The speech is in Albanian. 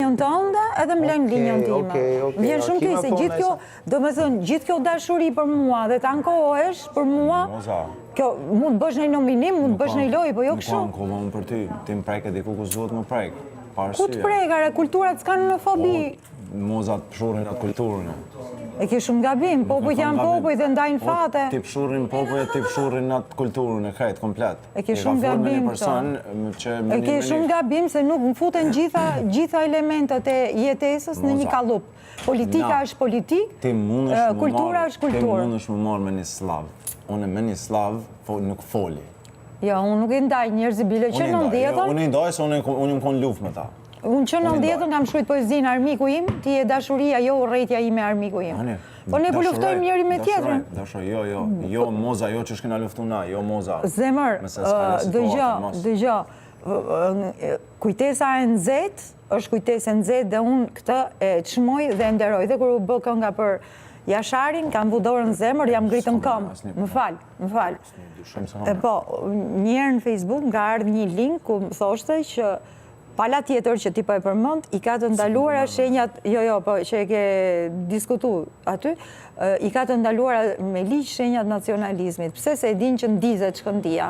linjën tënde edhe më lën Okej, linjën time. okej, okej, Më vjen a shumë ki keq me se thonë gjithë kjo, do me thënë, gjithë kjo dashuri për mua dhe të ankohesh për mua, Moza. kjo mund të bësh një nominim, mund të bësh një lojë, po jo Nuk kështu. kam kohë për ty, ti më preke diku ku s'duhet më prek. Pa Ku të arsye. prek, are, kulturat s'kanë në fobi. Po, Moza të pshurrin atë kulturën. E ke shumë gabim, popujt janë popuj dhe ndajnë Po, fate. Ti pshurrin popuj e ti pshurrin atë kulturën e krejt, komplet. E ke Je shumë ka folë me gabim një person që me E një- ke me shumë një- gabim se nuk më futen gjitha elementet e jetesës në një Moza. kallup. Politika Na. është politikë, Ti mundesh më kultura marrë- është kulturë. Ti mundesh më marrë me një sllav. Unë me një sllav fo, nuk foli. Jo, unë nuk i ndaj njerëzit bile që Unë i në ndaj, jo, 90-ën, Unë i ndaj se unë jam konë luftë me ta. unë që në unë i ndaj. 90-ën kam shkruajt poezinë armiku im, ti je dashuria, jo urrejtja ime armiku im. Ani, Po ne po dashuroj, luftojmë njëri me dashuroj, tjetrin. Dashuroj, jo, jo, jo Moza, jo që shkena luftu na, jo Moza. Zemër, Nëse s'ka le situatën, dëgjo, mos. dëgjo, kujtesa e nxehtë është kujtesë e nxehtë dhe unë këtë e çmoj dhe e nderoj. Dhe kur u bë kënga për Jasharin, kam vu dorën në zemër, jam ngritën S'kam këmbë. asnjë Më fal, më fal. Dyshim se E po, një herë në Facebook më ka ardhur një link ku më thoshte që pala tjetër që ti po e përmend, i ka të ndaluara shenjat, jo, jo, po që e ke diskutu aty, i ka të ndaluara me ligj shenjat nacionalizmit. Pse se e din që ndizet shkëndia.